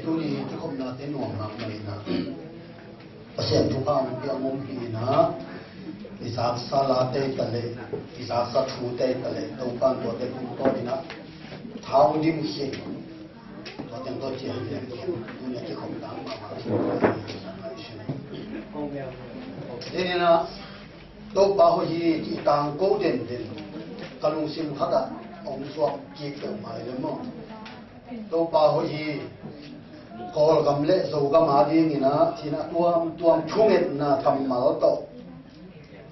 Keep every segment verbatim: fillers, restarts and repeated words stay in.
Tuni kikhopnate nuam mahmah in ah, Pasian thupha hong pia ngawmpi in ah, i zaksa late ta leh, i zaksa thute ta leh, Topa in tuate tungtawn in ah tha hong dim khia. Tua teng tawh ciah hi leh, tuni a kikhop dang mahmah. Tuni in ah, Topa hoih hi cih tangko denden ka lungsim khat ah hong suak kik peuhmah hi leh maw. Topa hoih hi, Kawlgam le Zogam adingin ah, ci-in ah tuamtuam thungetna thammal tawh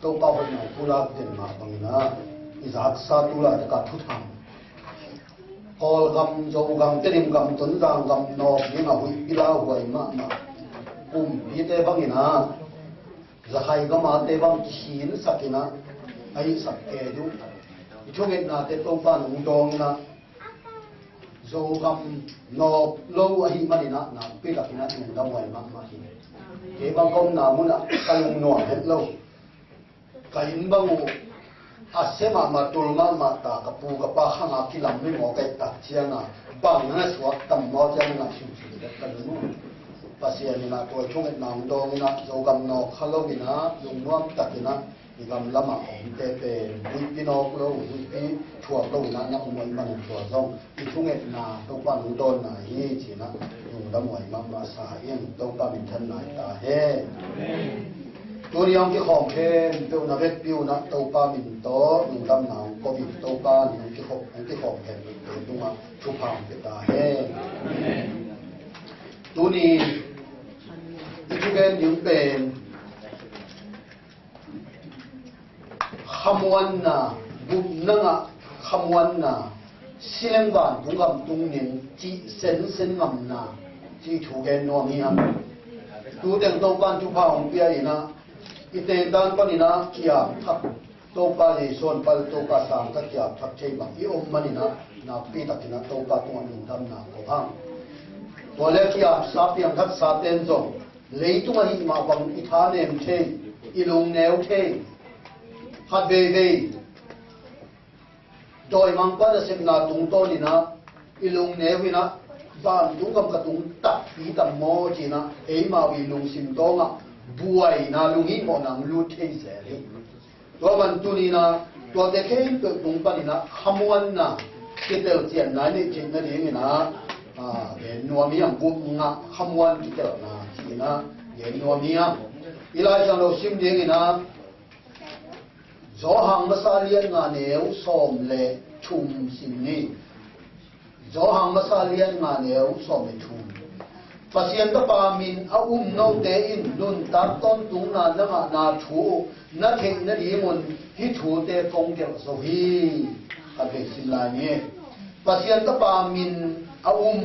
Topa hoihna pulak den mah bangin ah, i zaksa tu laitak a thuthang, Kawlgam, Zogam, Tedim gam, Tonzang gam nawk ding a huihpi lauhuai mahmah kumpite bangin ah, Zakhai gam ate bang kikhinsak in ah, a hihsak kei uh. I thungetnate Topa in hong dawng in ah, Zogam nawk lo ahih manin ah, nakpi takin ah lungdam huai mahmah hi. Kei bang ka omna mun ah ka lungnuam het lo. Ka inn bang uh a sia mahmah, tul mahmah ta, ka pu ka pa khang a kilam mi maw ka hih tak ciang a, bang na suak tam maw ciang na himhim bek ka lung uh. Pasian in ah tua thungetna hong dawng in ah, Zogam nawk kha lo in ah, lungnuam takin ah i gam lamah a omte pen huihpi nawk lo, huihpi thuak lo in ah na om uh ahih manin tua zong i thungetna Topa in hong dawnna hi, ci-in ah lungdam huai mahmah sa ing. Topa minthanna hi ta hen. Tuni hong kikhawm khempeuh na vekpi un ah Topa min tawh lungdamna hong ko ing. Topa min hong kikhawm, hong kikhawm khempeuh tungah thupha hong pia ta hen. Tuni i thugen ding pen khamuanna, gupna ngah khamuanna, si leng vantung gam tung ning cih sensen ngamna cih thu gen nuam hi hang. Tu teng Topa in thupha hong pia in ah, i tendan panin ah kiam thak, Topa Jesu honpa le Topa sang ka kiam thak thei bang i om manin ah, nakpi takin ah Topa tungah lungdamna ko hang. Tua le kiamsa piangkhatsa ten zong leitung ahih mah bang i thanem thei, i lungneu thei. Khat veivei dawimangpa nasepna tungtawn in ah i lungneu in ah, vantung gam ka tung takpi tam maw ci-in ah, eimau i lungsim dawngah buaina lunghihmawhna hong lut thei zel hi. Tua man tuni in ah, tuate khempeuh tung panin ah khamuanna, kitelcianna i neih theih nadingin ah, a, gen nuam hi hang. Gupna ngah khamuan kitelna ci-in ah gen nuam hi hang. I Lai Siangtho sim dingin ah, Johan masa lian nga neu sawm le thum sim ni. Johan masa lian nga neu sawm le thum. Pasian Tapa min a um note in nuntak tawntungna na ngahna thu uh na theih nadingun hih thute kong gelh zo hi. Ka thei sim lai ni. Pasian Tapa min a um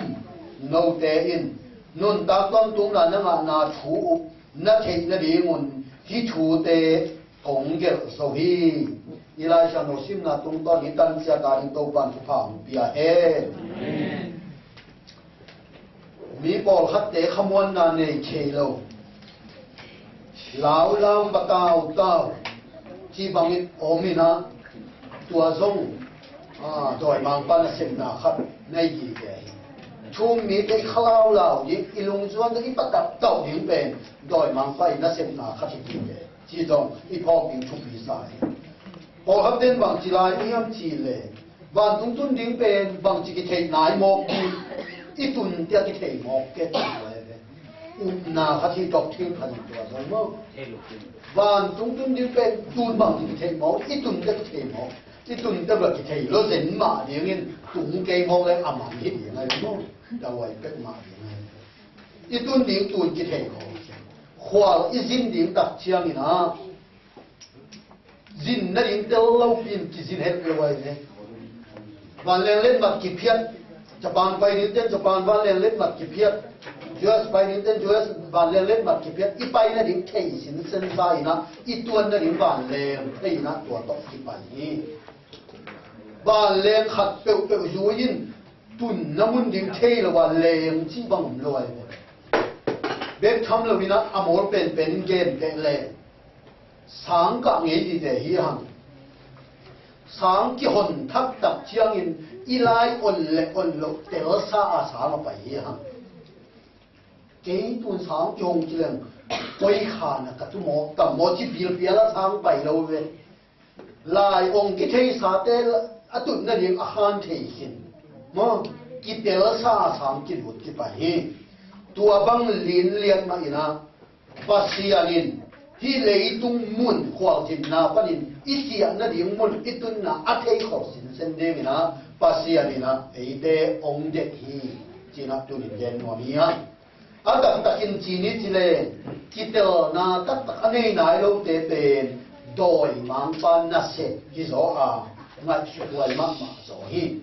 note in nuntak tawntungna na ngahna thu uh na theih nadingun hih thute kong gelh zo hi. I Lai Siangtho simna tungtawn hih tanciat a ding Topa in thupha hong pia hen. Mi pawlkhatte khamuanna nei thei lo, laulau, va tautau cih bangin om in ah, tua zong, a, dawimangpa nasepna khat na hi kei hi. Thu-um mite i kha laulau ding, i lungzuan ding, i patauh tauh ding pen dawimangpa i nasepna khat hi kei hi. Cih zong i phawk ding thupi sa hi. Pawlkhat ten bangci lai hiam cih leh, vantung tun ding pen bangci kithei nai mawk ding, i tunte a kithei mawk kei hi. Upna khat hi, doctrine khat hi tua zong maw. Vantung tun ding pen tun bangci kithei mawk, i tunte a kithei mawk, i tunte bel kithei lo zen mah dingin tung kei mawk leh a man hi ding ahi maw. Dahuai pek mah ding ahi. I tun ding tun kithei khawm, khual i zin ding tak ciangin ah, zin nading tel lopi in kizin het lo ahi ve. Vanleng letmat kiphiat, Japan pai ding ten Japan vanleng letmat kiphiat, U S pai ding ten U S vanleng letmat kiphiat, i pai nading thei sinsen sa in ah, i tuan nading vanleng thei in ah tua tawh kipai hi. Vanleng khat peuhpeuh zui in tunna mun ding thei lo a, leng cih bang om lo ahi ve. Bek tham lo in ah, a mawl penpen in gen teh leng sang kah ngei dite hi hang. Sang kihon thaktak ciangin i lai on le on loh telsa a sang a pai hi hang. Kei tun sang kihong kileng koi khan a ka tu maw, tam maw ci pilpial a sang pai lo ve. Lai ong kitheisate a tut nading a khan thei khin maw, kitelsa a sang kilut kipai hi. Tua bang linlian mah inah Pasian in hih leitung mun khualzinna panin i siah nading mun i tunna a thei khawh sinsen dinginah Pasian inah eite ong det hi, cinah tunin gen nuam hi hang. A taktakin ci ni ci leng, kitelna taktak a nei nai lote pen dawimangpa nasep hi zaw a, ngaihsuthuai mahmah zaw hi.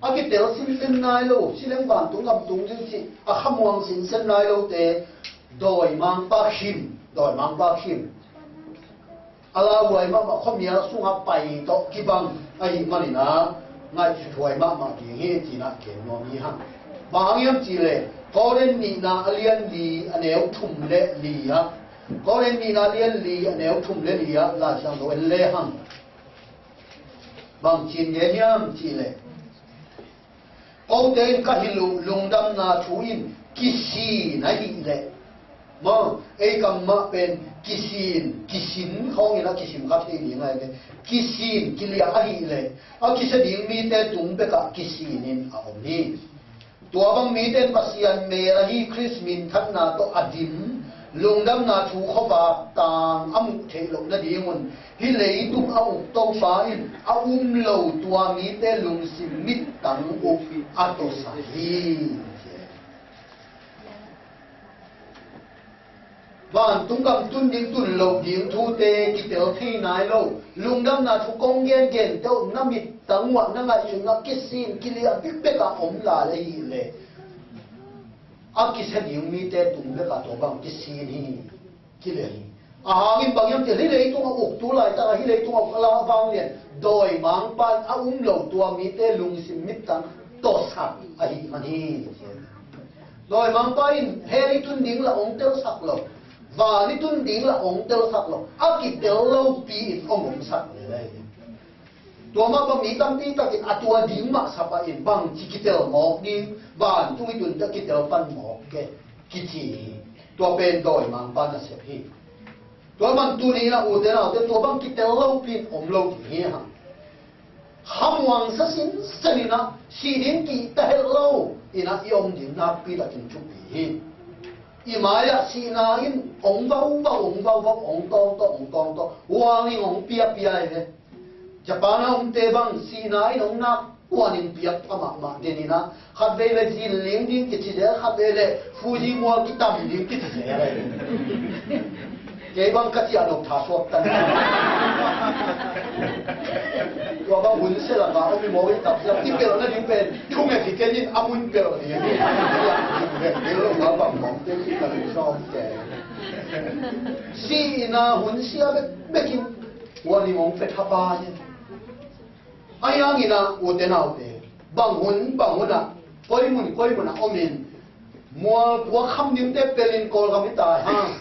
A kitel sinsen nai lo, ci leng vantung gam tung ding ci a khamuang sinsen nai lote dawimangpa khim, dawimangpa khim. A lauhuai mahmah khuamial sungah pai tawh kibang ahih maninah ngaihsuthuai mahmah ding hi, cinah gen nuam hi hang. Bang hang hiam cihleh Korin nihna a lian li a neu thum le li ah, Korin nihna a lian li a neu thum le li ah Lai Siangtho en le hang. Bang cin gen hiam cihleh, kote in ka hilh uh lungdamna thu in kisin ahih leh, maw, ei kam mah pen kisin, kisin khawng inah kisim kha thei ding ahi ve. Kisin kiliah ahih leh a kisia ding mite tung bekah kisin in a om hi. Tua bang mite in Pasian mel ahi Khrist minthanna tawh a dim lungdamna thu khuavak tang a muh theih loh nadingun hih leitung a uk Topa in a um lo tua mite lungsim mittang uh a tawsak hi. Vantung gam tun ding tun loh ding thute kitel thei nai lo. Lungdamna thu kong gengen deuh na mittang uh ah na ngaihsutna kisin kiliah bikbek ah om lai ahih leh a kisia ding mite tung bekah tua bang kisin hi. Kile hi. A hangin bang hiam cih leh hih leitung a uk tu laitak a hih leitung a uk a la vanglian dawimangpa in a um lo tua mite lungsim mittang tawsak ahih man hi. Dawimangpa in hell i tun ding lah ong telsak lo. Van i tun ding lah ong telsak lo. A kitel lopi in ong omsak lel hi. Tua mah bang mi tampi takin a tua ding mah sa pah in bangci kitel mawk ding, vantung i tun teh kitel pan mawk ke kici hi. Tua pen dawimangpa nasep hi. Tua bang tuni inah ute naute tua bang kitel lopi in om lo ding hi hang. Khamuang sa sinsen inah sih ding kihta het lo inah i om ding nakpi takin thupi hi. I mai-ah sihna in ong vauvau, ong vauvau, ong tawngtawh, ong tawngtawh, warning ong piapia hi ve. Japan a omte bang sihna in ong nak warning piak pha mahmah den inah, khatvei le zinling ding kici zel, khatvei le Fuji mual kitam ding kici zel. Kei bang ka ciah lo tha suak tan. Tua bang hun sia lak a om i maw i tak sia, i pelh nading pen i kong et hi kei in a mun pelh ding. Sihna hun sia bekbek in warning ong pe thapai hi. Ahi hangin ah ute naute, bang hun bang hun ah, koi mun koi mun ah om in, mual pua kham dingte pelh in Kawlgam i tai hang,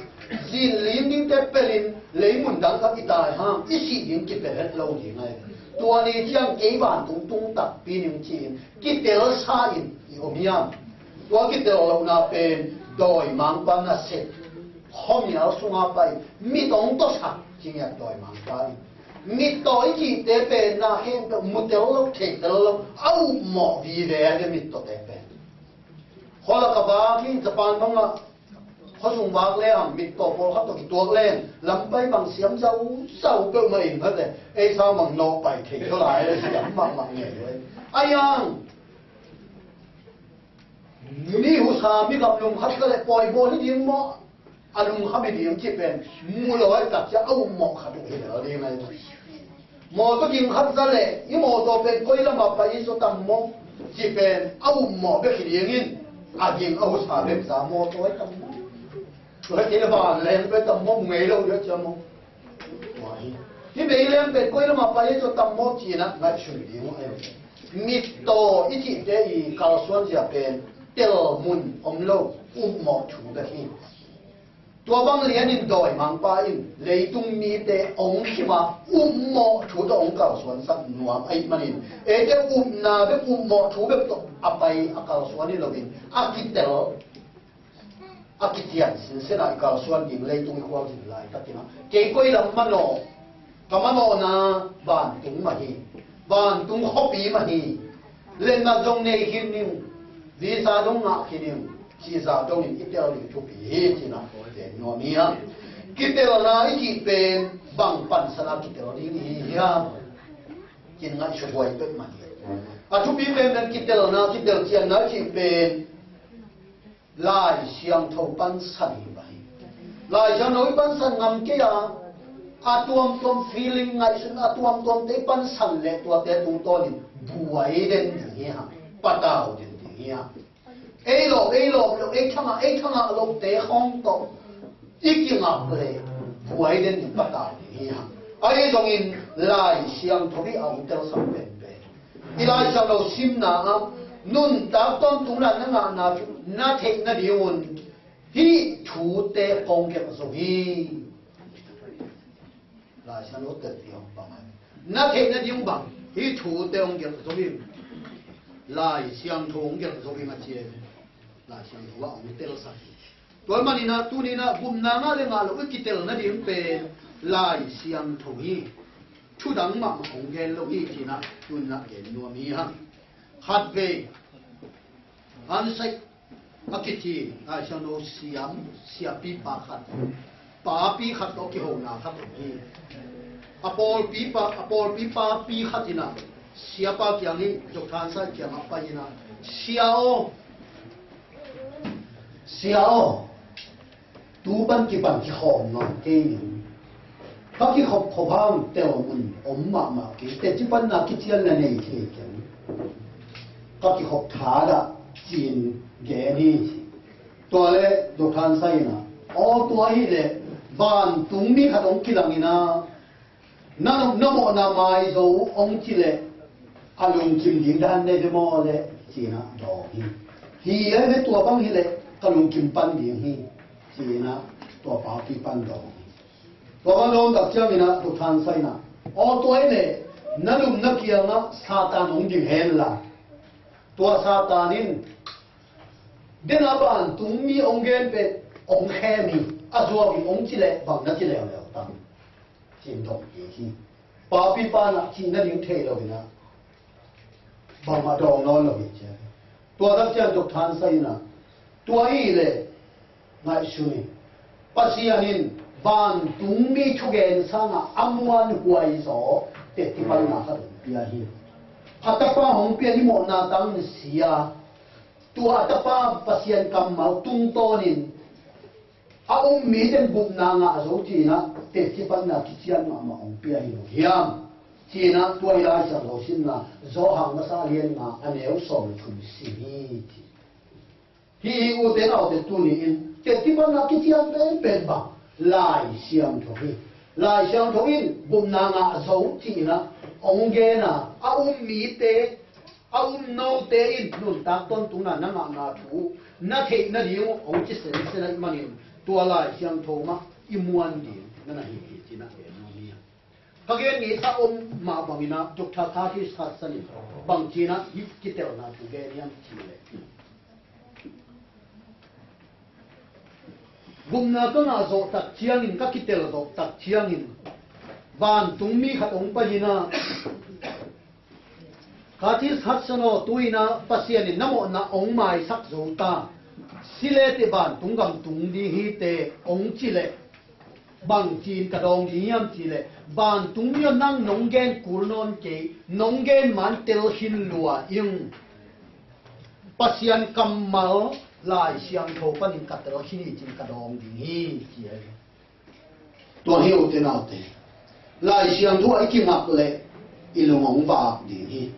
zinling dingte pelh in leimun dang khat i tai hang, i sih ding kipelh het lo ding ahi. Tua ni ciang kei vantung tung takpi ning ci-in kitelsa in i om hiam? Tua kitel lohna pen dawimangpa nasep, khuamial sunga pai, mit ong tawsak ci ngiat dawimangpa in. Mittaw i cihte pen na khempeuh mutel lo, theitel lo, a upmawh vive a, mittawte pen. Khualak a vak in Japan bangah khuasung vak leng mittaw pawlkhat tawh kituak leng lampai bang siam zauzau peuhmah in, mate ei sang bang nawhpai thei thaw lai le siam mahmah ngei lo. A yang mi husa mi gam lungkhat ka le pawi bawl hi ding maw? A lungkham hi ding ci pen mu lo ai tak cia a upmawh khat uh hi lel ding ai. Mawtaw ging khat za le i mawtaw pen koi lamah pai i zaw tam maw? Ci pen a upmawh bek hi dingin a ging a husa bek za mawtaw ai tam maw? Tua hi kei le van leng pen tam maw, mu ngei lo ding cia maw? Hi meileng pen koi lamah pai hi zaw tam maw? Ci-in ah ngaihsun ding uh ai. Mittaw i cihte i kalsuan zia pen tel mun om lo, upmawh thu bek hi. Tua bang lianin dawimangpa in leitung mite ong khim a, upmawh thu tawh ong kalsuansak nuam ahih manin eite upna bek, upmawh thu bek tawh a pai a kalsuan hi loin a kitel, a kician sinsen ah i kalsuan ding leitung i khualzin laitakin ah, kei koi lam manawh, ka manawhna vantung mah hi, vantung khuapi mah hi. Letna zong nei khin ning, visa zong ngah khin ning, cih zah dongin i tel ding thupi hi, ci-in ah gen nuam hi hang. Kitelna i cih pen bang pansan a kitel ding i hi hiam? Ci-in ngaihsut huai peuhmah hi. A thupi penpen kitelna, kitel cianna i cih pen Lai Siangtho pansan hi mah hi. Lai Siangtho i pansan ngam kei a, a tuamtuam feeling, ngaihsutna a tuamtuamte i pansan leh tuate tungtawnin buai den ding hi hang, patau den ding hi hang. Ei lawp, ei lawp lo, ei thangah, ei thangah lote khawng tawh i kingak leh buai den ding, patau ding hi hang. Ahi zongin Lai Siangtho i a hong telsak penpen i Lai Siangtho simna ah nuntak tawntungna na ngahna thu na theih nadingun hih thute kong gelh zo hi. Lai Siangtho tel ding bang, na theih nading bang, hih thute kong gelh zo hi. Lai Siangtho kong gelh zo hi, a ci hi. Lai Siangtho ah hong telsak hi. Tua manin ah tuni-in ah gupna ngah le ngah lo i kitel nading pen Lai Siangtho hi. Thu dang mahmah hong gen lo hi, ci-in ah tuni-in ah gen nuam hi hang. Khatvei Ansaik a kici Lai Siangtho siam, siapipa khat, papi khat tawh kihona khat om hi. A pawlpipa, a pawlpi papi khat in ah siapa kiang hi, Doctor Ansaik kiangah pai in ah, "Sia aw, sia aw, tu pan kipan kikhawm nawn kei ning. Ka kikhop khop hang tel mun om mahmah kei, teci panna kician na nei thei keng. Ka kikhop thadah," ci-in gen hi. Tua leh Doctor Ansaik in ah, "Aw, tua hi leh vantungmi khat hong kilang in ah, na, na mawhna mai zo hong ci leh a lungkim ding dan nei ve maw leh?" ci-in ah dawng hi. "Hi, ahi ve, tua bang hi leh ka lungkim pan ding hi," ci-in ah tua papi pan dawng hi. Tua bang dawng tak ciangin ah Doctor Ansaik in ah, "Aw, tua hi leh na lupna kiangah Satan hong ding hen la, tua Satan in den a vantungmi hong gen pen hong khem hi, a zuau hi hong ci leh bang na ci leuleu tam?" ci-in dawng kik hi. Papipa in ah cih nading thei lo in ah bangmah dawng nawn lo hi, ci hi. Tua tak ciang Doctor Ansaik in ah, "Tua hi leh ngaihsun in, Pasian in vantungmi thugen sangah a muanhuai zaw teci panna khat hong pia hi. A tapa hong pia hi, mawhna tang sia, tua a tapa Pasian kammal tungtawnin a um mite in gupna ngah zo ci-in ah teci panna kician mahmah hong pia hi lo hiam?" ci-in ah tua i Lai Siangtho simna Johan masa lian nga, a neu sawm le thum sim hi, ci. Hih hi, ute naute, tuni-in teci panna kician penpen bang Lai Siangtho hi. Lai Siangtho in gupna ngah zo ci-in ah hong gen a, a um mite, a um note in nuntak tawntungna na ngahna thu na theih nading uh hong ci sensen ahih manin tua Lai Siangtho mah i muan ding na na hi hi, ci-in ah gen nuam hi. Ka gen ngeisa om mah bangin ah Doctor Curtis Hudson in bang ci-in ah hih kitelna thu gen hiam cih leh, "Gupna ka ngah zawh tak ciangin, ka kitel zawh tak ciangin vantungmi khat hong pai in ah, 'Curtis Hudson aw, tu-in ah Pasian in na mawhna hong maisak zo ta. Si le teh vantung gam tung ding hi teh,' hong cih leh bang ci-in ka dawng ding hiam cih leh, 'Vantungmi aw, nang nong gen kul nawn kei, nong gen man tel khin lua ing. Pasian kammal Lai Siangtho panin ka tel khin hi,' ci-in ka dawng ding hi," ci hi. Tua hi, ute naute, Lai Siangtho ah i kingak leh i lung hong vak ding hi.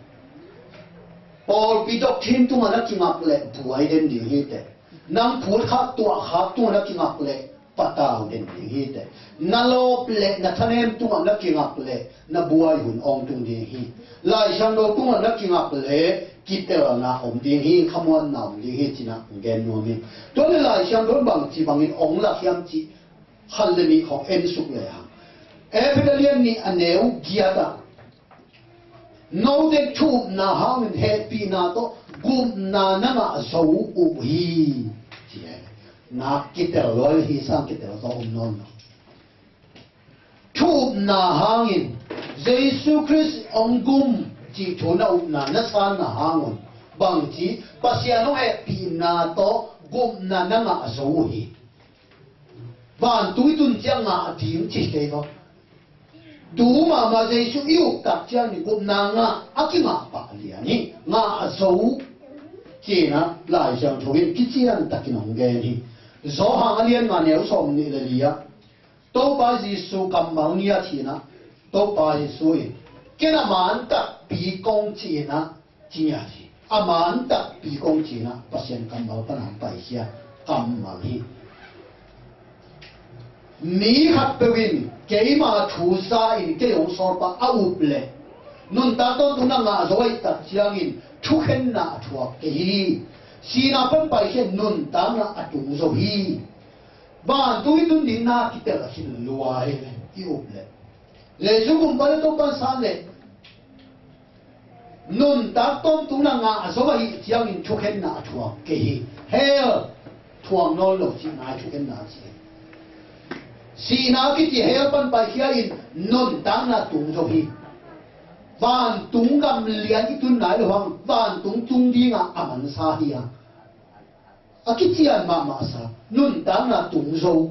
Pawlpi doctrine tungah na kingak leh buai den ding hi teh. Nang phut khak tuah khak tungah na kingak leh patau den ding hi teh. Na lawp leh na thanem tungah na kingak leh na buai hun hong tung ding hi. Lai Siangtho tungah na kingak leh kitelna om ding hi, khamuanna om ding hi, ci-in ah gen nuam hi. Tua leh Lai Siangtho in bang ci bangin hong lak hiam cih khat le nih khawng en suk lehang, Efesa a lian nih, a neu giat ah, "Note thu upna hangin hehpihna tawh gupna na ngah zo uh hi," ci hi. Nak kitel lua hi sang kitel zaw om nawn lo. Thu upna hangin Jesu Khrist hong gum cih thu na upna na sanna hangun bangci Pasian hong hehpihna tawh gupna na ngah zo uh hi. Vantung i tun ciang ngah ding ci kei lo. Du mahmah Jesu i up tak ciangin gupna ngah a kingah pah lian hi. Ngah a zo uh. Cinah Lai Siangtho in kician takin hong gen hi. Johan a lian nga neu sawm nih le li ah Topa Jesu kammal ni a cinah Topa Jesu in ken a man takpi kong cinah ci ngiat hi. A man takpi kong cinah Pasian kammal pan hong paikhia kammal hi. Mi khatpeuh in keima thu za in kei hong sawlpa a up leh nuntak tawntung na ngah zo ahih tak ciangin thukhenna a thuak kei hi. Sihna pan paikhia nuntakna a tung zo hi. Vantung i tun ding na kitel a khin lua hi. I up leh Jesu gumpa le Topa san leh nuntak tawntung na ngah a zo ahih ciangin thukhenna a thuak kei hi. Hell thuak nawn lo cihna hi, thukhenna a ci hi. Sihna kici hell pan paikhia in nuntakna tung zo hi. Vantung gam lian i tun nai lo hang vantung tung dingah a mansa hi a, a kician mahmah sa nuntakna tung zo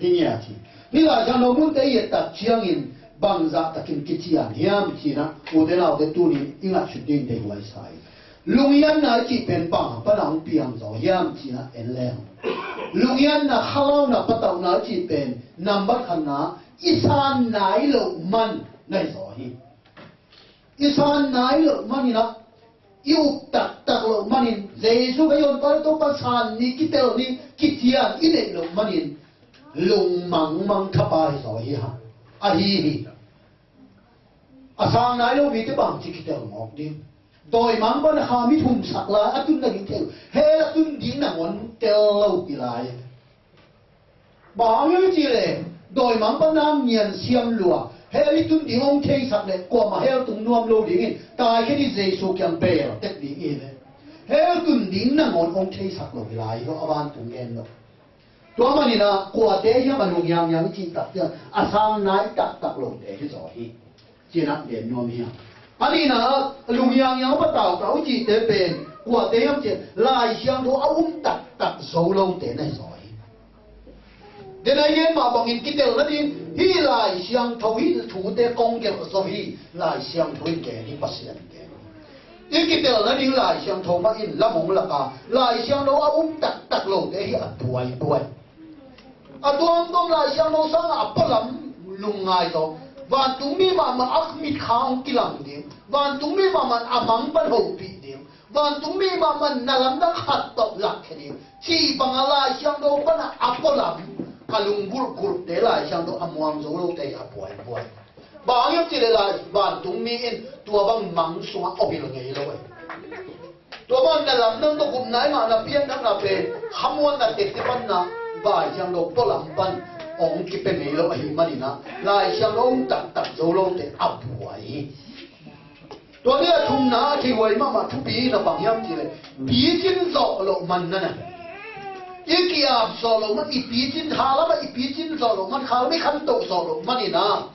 hi ngiat hi. Hih Lai Siangtho munte i et tak ciangin bangzah takin kician hiam cinah ute naute tunin i ngaihsut ding deihhuai sa hi. Lungngiatna i cih pen bang pana hong piang zaw hiam cinah en leng, lungngiatna, khalauna, patauhna i cih pen nambat khatna i san nai loh man na hi zaw hi. I san nai loh maninah i up taktak loh manin Jesu ka yawnpa le Topa san ni, kitel ni, kician i neih loh manin lungmangmang thapa hi zaw hi hang. Ahi hi. A sang nai lo mite bangci kitel mawk ding? Dawimang pan a kha mi thumsak lai a tun nading thei uh. Hell a tun ding nangawn tel lo hi lai. Bang hang hiam cih leh dawimang pan a ngian siam lua, hell i tun ding hong theisak leh kuamah hell tung nuam lo dingin taikhia ni, Jesu kiang bel tek ding hi leh hell tun ding nangawn hong theisak lo hi lai hi lo, a vantung gen lo. Tua maninah kuate hiam a lunghianghiang i cih tak ciang a sang nai taktak lote hi zaw hi. Cinah gen nuam hi a. A nihna ah lunghianghiang a patautau i cihte pen kuate hiam cih Lai Siangtho a um taktak zo lote na hi zaw hi. Denai gen mah bangin kitel nading hih Lai Siangtho hih thute kong gelh zaw hi. Lai Siangtho in gen hi, Pasian in gen hi. I kitel nading Lai Siangtho mah in lam hong lak a, Lai Siangtho a um taktak lote hi a buaibuai. A tuamtuam Lai Siangtho sangah a pualam lungngai zaw. Vantungmi mahmah a mitkha hong kilang ding, vantungmi mahmah a mang pan hopih ding, vantungmi mahmah na lamdang khat tawh lakkhia ding cih bangah Lai Siangtho panah a pualam, a lunggulhgulhte, Lai Siangtho a muang zo lote hi a buaibuai. Bang hang hiam cih leh lai vantungmi in tua bang mang sungah awhil ngei lo hi. Tua bang na lamdang tawh gupna i ngahna pianthakna pen khamuanna tekte panna Lai Siangtho pualam pan hong kipia ngei lo ahih maninah Lai Siangtho um taktak zo lote a buai hi. Tua ni a thumna a kihuai mahmah thupi na bang hiam cih leh picin zawh loh man na na. I ki-ap zawh loh man, i picin kha lamah i picin zawh loh man, kha lam i khantoh zawh loh maninah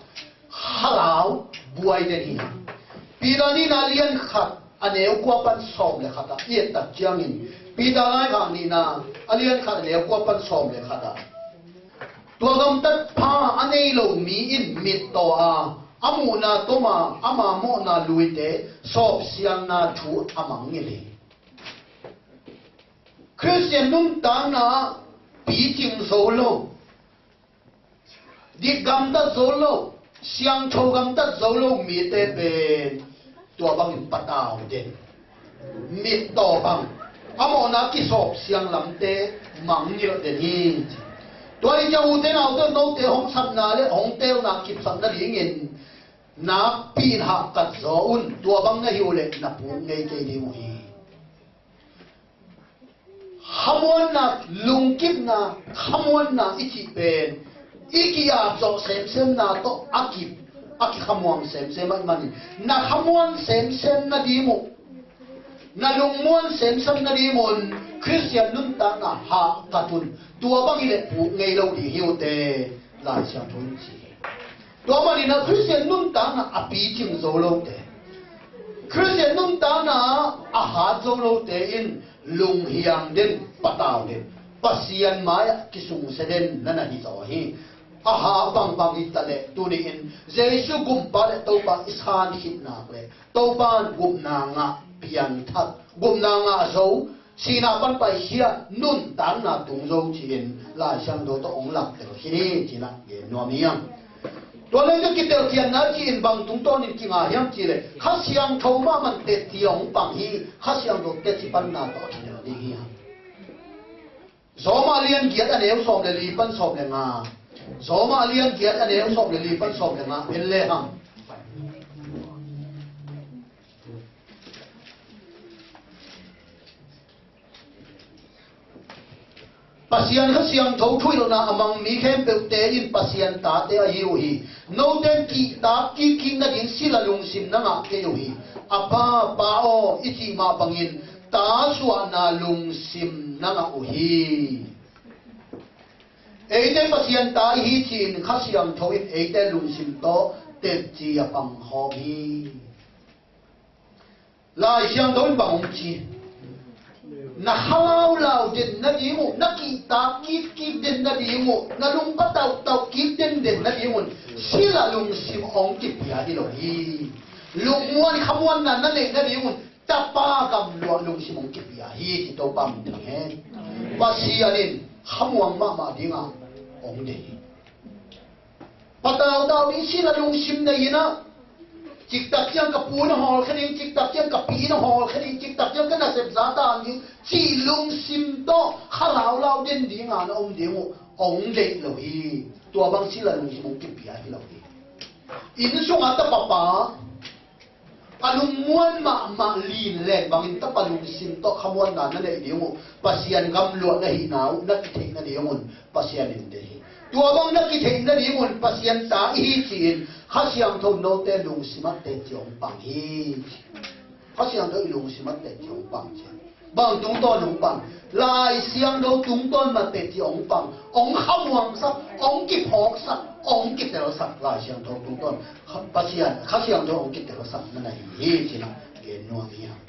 khalau buai den hi. Peter nihna a lian khat a neu kua pan sawm le khat ah i et tak ciangin, Peter laikhak nihna a lian khat a neu kua pan sawm le khat ah tua gamtat pha a nei lo mi in mittaw a, a muhna tom a, ama mawhna luite sawpsiangna thu a mangngilh hi. Khristian nuntakna ah picing zo lo, dik gamtat zo lo, siangtho gamtat zo lo mite pen tua bangin patau den, mittaw bang, a mawhna kisawpsiang lamte mangngilh den hi. Tua hi ciang ute naute, note hong sapna le hong telna kipsak nadingin nakpi in hahkat zaw un. Tua bang na hi uh leh na puk ngei kei ding uh hi. Khamuanna, lungkimna, khamuanna i cih pen i ki-ap zawh semsemna tawh a kip, a kikhamuang semsem ahih manin na khamuan semsem nading uh Na lungmuan semsem nadingun Khristian nuntakna hahkat un. Tua bang hileh puk ngei lo ding hi uh teh, Lai Siangtho in ci hi. Tua manin ah Khristian nuntakna a picing zo lote, Khristian nuntakna a hat zo lote in lunghiang den, patau den, Pasian mai-ah kisungsia den na na hi zaw hi. A ha bangbang hi taleh tuni-in Jesu gumpa le Topa i san khit nak leh Topa in gupna ngah piangthak, gupna ngah zo, sihna pan paikhia nuntakna tung zo ci-in Lai Siangtho tawh hong lamtel khin hi ci-in ah gen nuam hi hang. Tua leh ka kitelkhiatna ci-in bang tungtawnin kinga hiam cih leh Kha Siangtho mahmah in tetci hong pang hi. Kha Siangtho tetci panna tawh a kitel ding hi hang. Roma lian giat a neu sawm le li pan sawm le nga. Roma lian giat a neu sawm le li pan sawm le nga en le hang. Pasian Kha Siangtho thuhilhna a mang mi khempeuhte in Pasian tate ahi uh hi. Note in kihtak kikkik nading sila lungsim na ngah kei uh hi. A Pa, Pa aw, i cih mah bangin ta suahna lungsim na ngah uh hi. Eite Pasian ta i hi ci-in Kha Siangtho in eite lungsim tawh tetci a pang khawm hi. Lai Siangtho in bang hong ci? Na kha laulau den nading uh, na kihtak kikkik den nading uh, na lungpatauhtauh kik denden nadingun sila lungsim hong kipia hi lo hi. Lungmuan khamuanna na neih nadingun Tapa gamluah lungsim hong kipia hi ci. Topa min thang hen. Pasian in khamuang mahmah dingah hong deih hi. Patautau ding sila lungsim nei-in ah, ciktak ciang ka pu in a hawlkhia ding, ciktak ciang ka pi in a hawlkhia ding, ciktak ciang ka nasep za ta ding cih lungsim tawh kha laulau den dinga na om ding uh hong deih lo hi. Tua bang sila lungsim hong kipia hi lo hi. Inn sungah tapa pa a lungmuan mahmah lin leng bangin tapa lungsim tawh khamuanna na neih ding uh, Pasian gamluah na hihna uh na kitheih nadingun Pasian in deih hi. Tua bang na kitheih nadingun Pasian ta i hi ci-in Kha Siangtho note lungsim ah tetci hong pang hi. Kha Siangtho i lungsim ah tetci hong pang ci. Bang tungtawn hong pang? Lai Siangtho tungtawn mah tetci hong pang. Hong khamuangsak, hong kiphawksak, hong kitelsak Lai Siangtho tungtawn. Kha, Pasian, Kha Siangtho hong kitelsak na na hi hi ci-in ah gen nuam hi hang.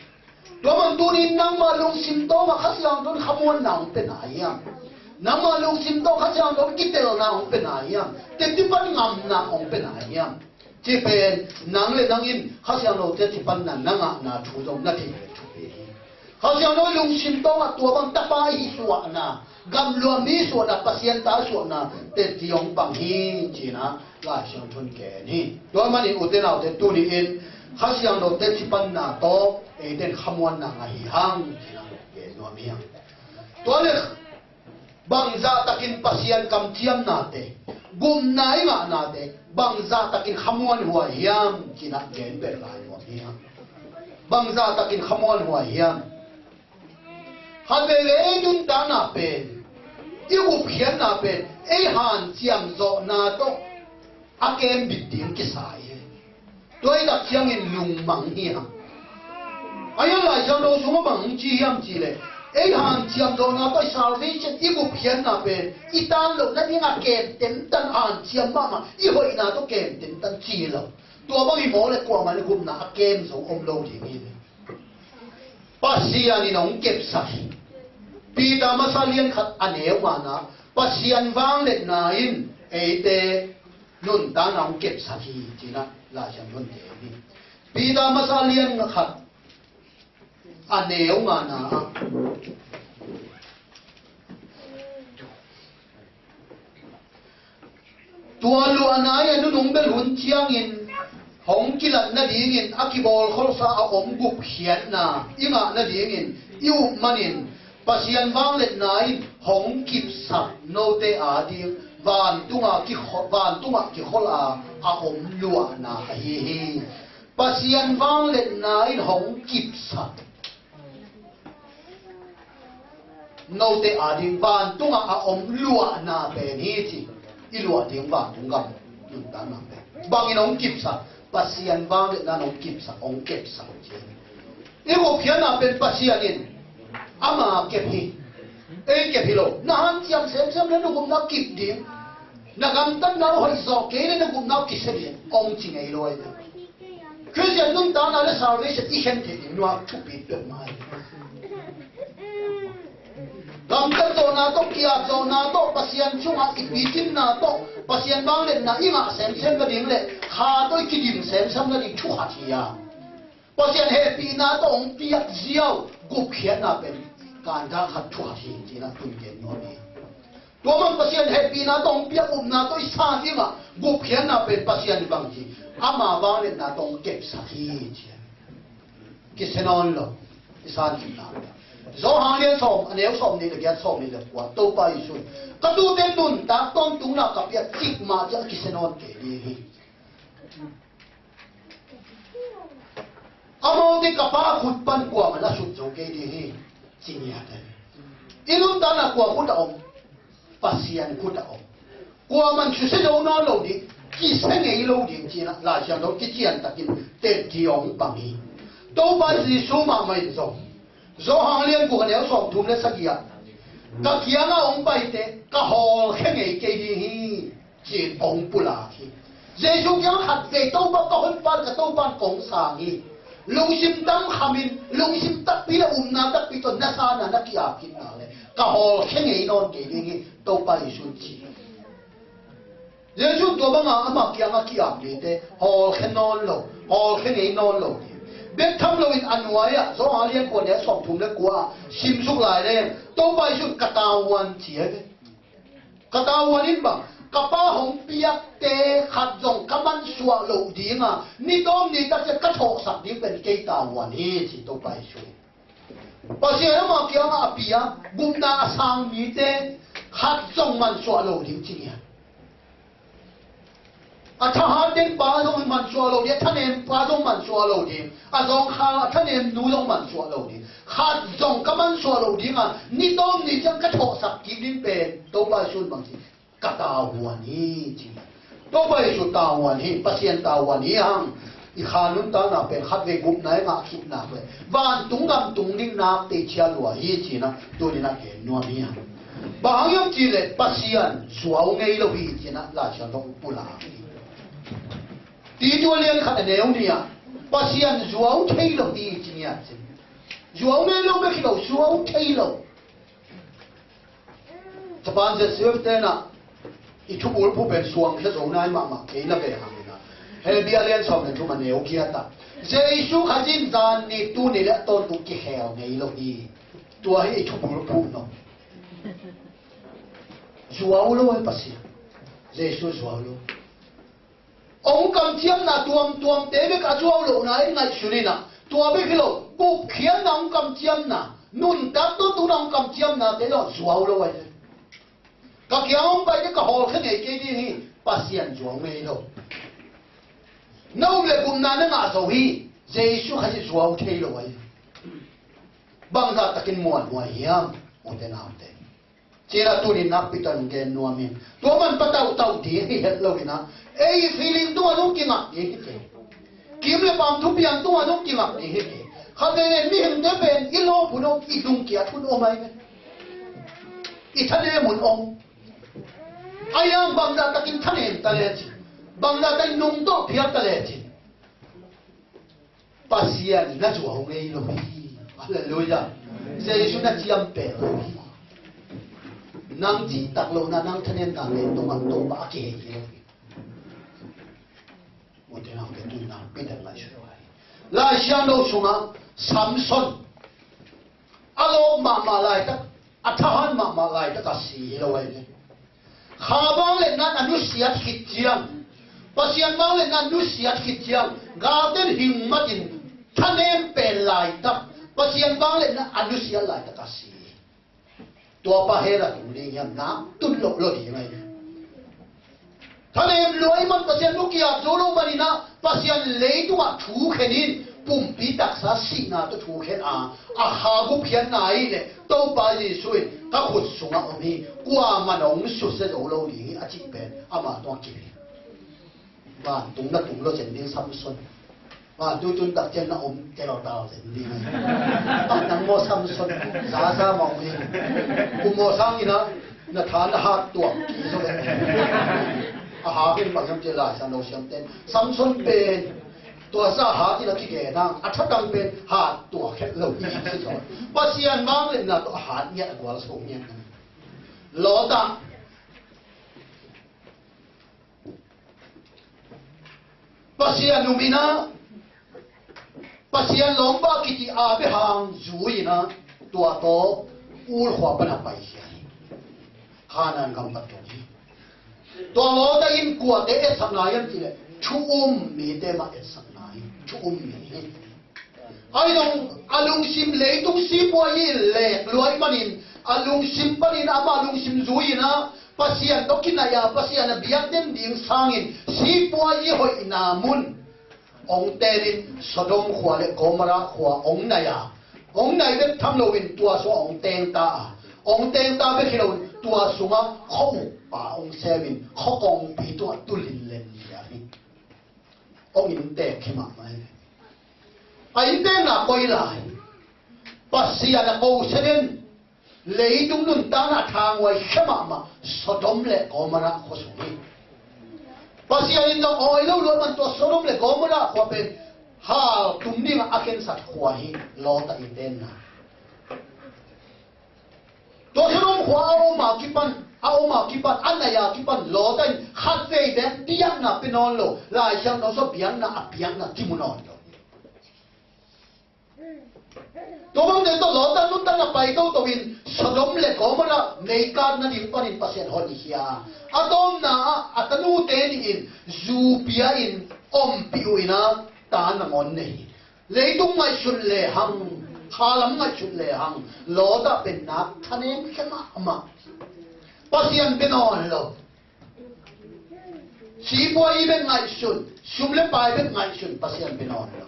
Tua bang tuni nangmah lungsim tawh mah Kha Siangtho in khamuanna hong pia na hiam? Nangmah lungsim tawh Kha Siangtho in kitelna hong pia na hiam? Tetci pan ngamna hong pia na hiam? Ci pen nang le nang in Kha Siangtho tetci panna na ngahna thu zong na thei ve thu ve hi. Kha Siangtho lungsim tawh mah tua bang tapa i suahna, gamluah mi suahna, Pasian ta suahna tetci hong pang hi ci-in ah Lai Siangtho in gen hi. Tua manin ute naute tuni-in Kha Siangtho tetci panna tawh eite in khamuanna ngah hi hang ci-in ah gen nuam hi hang. Tua leh bangzah takin Pasian kamciamnate, gupna i ngahnate bangzah takin khamuanhuai hiam ci-in ah gen beh lai nuam hi hang. Bangzah takin khamuanhuai hiam? Khat veivei ei nuntakna pen, i gupkhiatna pen ei hanciam zawhna tawh a kembit ding kisa hi. Tua i tak ciangin lungmang hi hang. A hiang Lai Siangtho sungah bang hong ci hiam cih leh, ei hanciam zawhna tawh i salvation, i gupkhiatna pen i tan loh nading a kem tentan, hanciam mahmah i hoihna tawh kem tentan ci lo. Tua bang hi mawk leh kuamah in gupna a kem zo om lo ding hi. Pasian in hong kepsak hi. Peter masa lian khat a neu ngana, Pasian vangliatna in eite nuntakna hong kepsak hi ci-in ah Lai Siangtho in gen hi. Peter masa lian khat a neu ngana ah, tua luahna i a nunung bel hun ciangin hong kilat nadingin a kibawlkholhsa a om gupkhiatna i ngah nadingin i up manin Pasian vangliatna in hong kipsak note ading vantunga kikho-, vantungah kikholh a a om luahna ahi hi. Pasian vangliatna in hong kipsak note ading vantungah a om luahna pen hi ci. I luah ding vantung gam nuntakna pen bangin hong kipsak? Pasian vangliatna in hong kipsak, hong kepsak ci. I gupkhiatna pen Pasian in ama kep hi. Ei kep hi lo. Na hanciam semsem le na gupna kip ding. Na gamtatna hoih zawh kei le na gupna kisia ding hong ci ngei lo ahi. Khristian nuntakna le salvation i khen theih ding nuam thupi peuhmah hi. Gamtat zawhna tawh, ki-ap zawhna tawh, Pasian sungah i picingna tawh, Pasian vangliatna i ngah semsem nading le kha tawh i kidim semsem nading thu khat hi a, Pasian hehpihna tawh hong piak ziau gupkhiatna pen kanta khat thu khat hi, ci-in ah tun gen nuam hi. Tua bang Pasian hehpihna tawh hong piak upna tawh i sa dingah gupkhiatna pen Pasian bang ci, ama vangliatna tawh hong kepsak hi, ci. Kisia nawn lo. I san kipna. Johan lian sawm, a neu sawm nih le giat, sawm nih le kua, Topa Jesuh in, ka tuute nuntak tawntungna ka piak cikmah ciang kisia nawn kei ding hi. Amaute ka Pa khut pan kuaman a sut zo kei ding hi, ci ngiat hi. I nuntakna kua khut a om? Pasian khut a om. Kuaman susia zo nawn lo ding, kisia ngei lo ding, ci-in ah Lai Siangtho kician takin teci hong pang hi. Topa Jesuh mahmah in zong, Johan lian guk, a neu sawm thum le sagih ah, ka kiangah hong paite ka hawlkhia ngei kei ding hi, ci-in hong pulak hi. Jesuh kiang khat vei, Topa, ka Honpa, ka Topa, kong sang hi. Lungsim dangkhamin, lungsim takpi le upna takpi tawh na sa na, na ki-ap khitna le ka hawlkhia ngei nawn kei ding hi, Topa Jesuh in ci. Jesuh tua banga ama kiangah ki-ap mite hawlkhia nawn lo, hawlkhia ngei nawn lo. Bek tham loin a nuai-ah Johan lian kua, neu sawm thum le kua ah simsuk lai leng, Topa Jesuh in ka tavuan ci hi ve. Ka tavuan in bang, ka Pa hong piakte khat zong ka mansuah loh dinga ni tawm ni takciang ka thawhsak ding pen kei tavuan hi, ci Topa Jesuh in. Pasian ama kiangah a pia gupna a sang mite khat zong mansuah lo ding ci ngiat. A thahat teng pa zong mansuah lo ding, a thanem pa zong mansuah lo ding, a zawngkhal a thanem nu zong mansuah lo ding. Khat zong ka mansuah lo dinga ni tawm ni ciang ka thawhsak kik ding pen Topa Jesuh in bang ci, ka tavuan hi, ci. Topa Jesuh tavuan hi, Pasian tavuan hi hang. I kha nuntakna pen khat vei gupna i ngah khitna pen vantung gam tung ding nak teichia lua hi, ci-in ah tuni-in ah gen nuam hi hang. Bang hang hiam cih leh Pasian zuau ngei lo hi, ci-in ah Lai Siangtho pulak hi. Tito lian khat, a neu nih ah, Pasian zuau thei lo hi, ci ngiat cin. Zuau ngei lo bek hi lo, zuau thei lo. Japan Z C F te in ah i thubulphuh pen suangkhia zo nai mahmah kei na ve hang in ah, Hebru lian sawm le thum, a neu giat ah, Jesuh Khazih in zan ni, tuni le a tawntung kikhel ngei lo hi. Tua hi i thubulphuh nop. Zuau lo hi Pasian. Jesuh zuau lo. Hong kamciamna tuamtuamte bek a zuau lohna i ngaihsun in ah, tua bek hi lo, gupkhiatna hong kamciamna, nuntak tawntungna hong kamciamnate zong zuau lo ahi. Ka kiang hong paite ka hawlkhia ngei kei ding hi, Pasian zuau ngei lo. Na up le gupna na ngah zo hi, Jesuh Khazih zuau thei lo ahi. Bangzah takin muanhuai hiam, ute naute? Ci-in ah tuni nakpi takin gen nuam ing. Tua man patauhtauh ding hi het lo in ah, ei feeling tungah zong kingak ding hi kei. Kim le paam thupiang tungah zong kingak ding hi kei. Khatvei mihingte pen i lawp hun om, i lungkiat hun om ahi ve. I thanem hun om. Ahi hang bangzah takin thanem ta lecin, bangzah takin nungtawh phial ta lecin, Pasian na zuau ngei lo hi. Halleluiah. Jesuh na ciampeh lo hi. Nang cihtak lohna, nang thanemna le nungah Topa a kihei hi lo hi. Ute naute, tuni nakpi takin ngaihsun uh hi. Lai Siangtho sungah Samson a lawp mahmah laitak, a thahat mahmah laitak a si hi lo ahi ve. Kha vangliatna a nusiat khit ciang, Pasian vangliatna a nusiat khit ciang, galte in hing matin thanem pen laitak, Pasian vangliatna a nusiat laitak a si. Tua pa hell a tung ding hiam? Nak tun loh lo ding ahi. Thanem lua ahih man Pasian mu kiap zo lo manin ah, Pasian leitungah thukhen in, pumpi taksa sihna tawh thukhen a, a kha gupkhiatna ahih leh Topa Jesuh in ka khut sungah om hi, kuamah in hong susia zo lo ding hi, a cih pen amah tungah kip hi. Vantung na tung lo zen ding Samson. Vantung tun tak ciang na om tel tau zen ding. A nang maw Samson, za za mawk ding. Kum maw sang ina, na tha na hat tuak kei zo ve. A hak in bang hiam cih Lai Siangtho siamten Samson pen tua za hat in a kigen hang, a thatang pen hat tuak het lo hi ci zaw. Pasian vangliatna tawh a hat ngiat, a gualzo ngiat. Lot ah Pasian um ina, Pasian lawmpa kici Abraham zui ina, tua tawh Ur khua pan a paikhia hi. Kanaan gam pan tung hi. Tua Lot in kuate etsakna hiam cih leh thu um mite mah etsakna hi. Thu um mi hi. Ahi zong a lungsim leitung sipuazi lek lua ahih manin, a lungsim panin amah lungsim zui ina, Pasian tawh kinai a, Pasian a biakna ding sangin sipuazi hoihna mun hong ten in Sodom khua le Gomorrah khua hong nai a, hong nai bek tham loin tua sungah hong teng ta a, hong teng ta bek hi loin tua sungah khua ukpa hong semin khua kongpi tungah tu linlen hi a hi. Hong inntek hi mahmah hi. A inntekna koi lai? Pasian a ko senen leitung nuntakna a thanghuai khia mahmah Sodom le Gomorrah khua sung hi. Pasian in zong awi lo luat man tua Sodom le Gomorrah khua pen hal tum dingah a khensat khua hi. Lot a inntekna. Tua Sodom khua a om a kipan, a om a kipan, a nai a kipan Lot in khatvei bek biakna pia nawn lo. Lai Siangtho sung biakna, a biakna kimu nawn lo. Tua bangte tawh Lot a nuntakna pai toto in Sodom le Gomorrah meikatna ding panin Pasian hon hi a. A tawpna ah a tanute nih in zu pia in ompih uh ina ta nangawn nei hi. Leitung ngaihsut lehang, khalam ngaihsut lehang, Lot a pen nak thanem khia mahmah. Pasian pia nawn lo. Sipuazi bek ngaihsun, sum le pai bek ngaihsun, Pasian pia nawn lo.